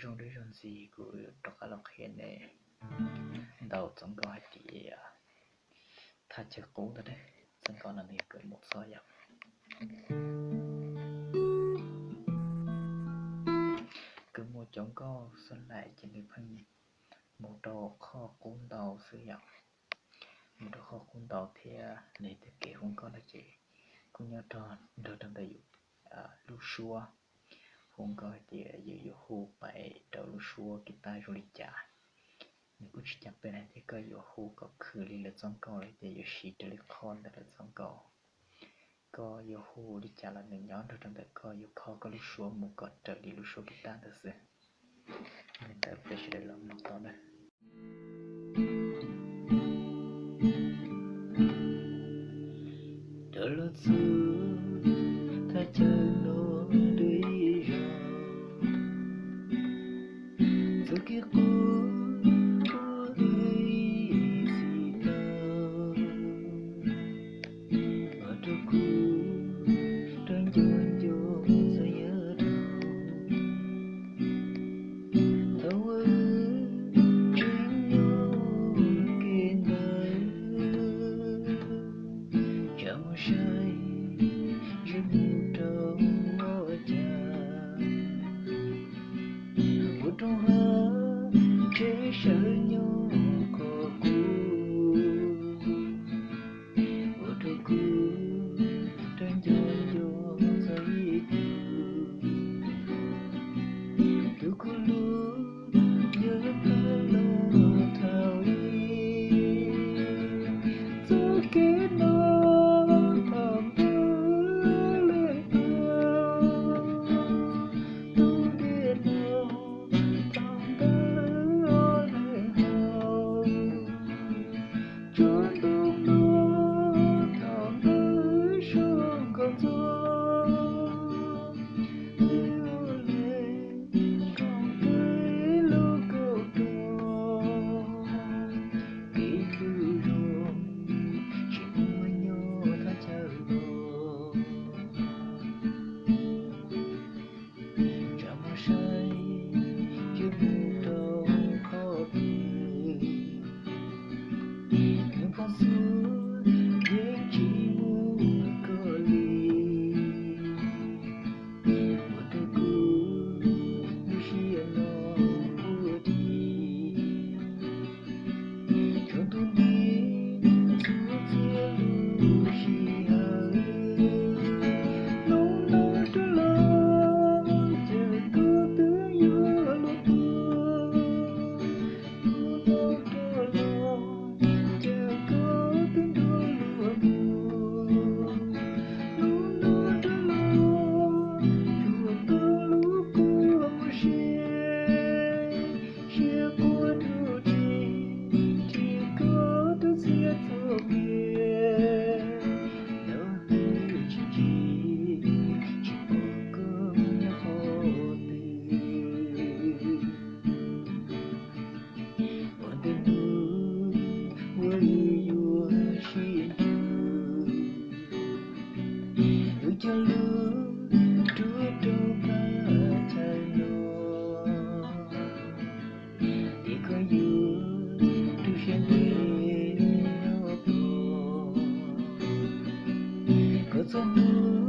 Zoo dua ib zaug ntxiv kuv rov qab los qhia nej ntau txoj nkauj hais tias thaj chaw qub ntawd. Txoj nkauj no nws yog kawg mus txog yom, kawg mus cov nkauj xab laim ces nws pheej mus rau qhov qub ntau xwb yom, mus rau qhov qub ntau thiab nws tej kev hu nkauj no ces kuj nyob nrog rau ntawm yus lub suab, hu nkauj hais tias yus yuav hu pais rau lub suab kis tab zoo li cas. Nws kuj tsis cas peb hais tias koj yuav hu kom khwv li lawv txoj nkauj los tias yuav siv raws li qhov ntawm lawv txoj nkauj. Koj yuav hu li cas los nws nyob nrog rau ntawm koj yuav kho koj lub suab mus kom raws li lub suab kis tab ntawd xwb. Li ntawd peb sawv daws los mloog tau na. Rov los txog thaj chaw no dua ib zaug, txoj kev qub kuj ib txhis tau, ua rau kuv rov nco nco txog yav dhau. Thaum uas wb tseem nyob kev ntawd, tsam mus saib ze mus rau ua cas, ua rau hav tsev sawv nyob qhov qub, ua rau kuv rov nco nco txog ib tug, tus kuv hlub nyob tag los thaum ub. Txoj kev no thaum ntawd leej twg, tus dej no thaum ntawd leej haus, tsob ntoo no thaum ntawd soj nkaus txog, twb ua li koom tes lub kaum tuag, kev hlub zoo tsis muaj nyob thaj chaw no. Tsam mus saib ze mus rau qhov twg, nws phooj xwb yeej tsis muaj koj li, ua rau kuv lub siab no puas dib. Tsaus ntuj nti txhua txhia lub sij hawm, hnub no rov los ces koj twb yuav luag tuag, hnub no rov los ces koj twb nrog luag mus, hnub no rov los tsuas tau lub kua muag sia, siab quaj dub tsis, tsis koj tus txiaj txoj kev, yog twb tsis ntsib, tsis pom koj nyob qhov twg. Ua ntej hnub uas wb yuav sib ntsib, wb cog lus rau thaj chaw no, es koj yuav tu siab ntev nyob tos, kom txog hnub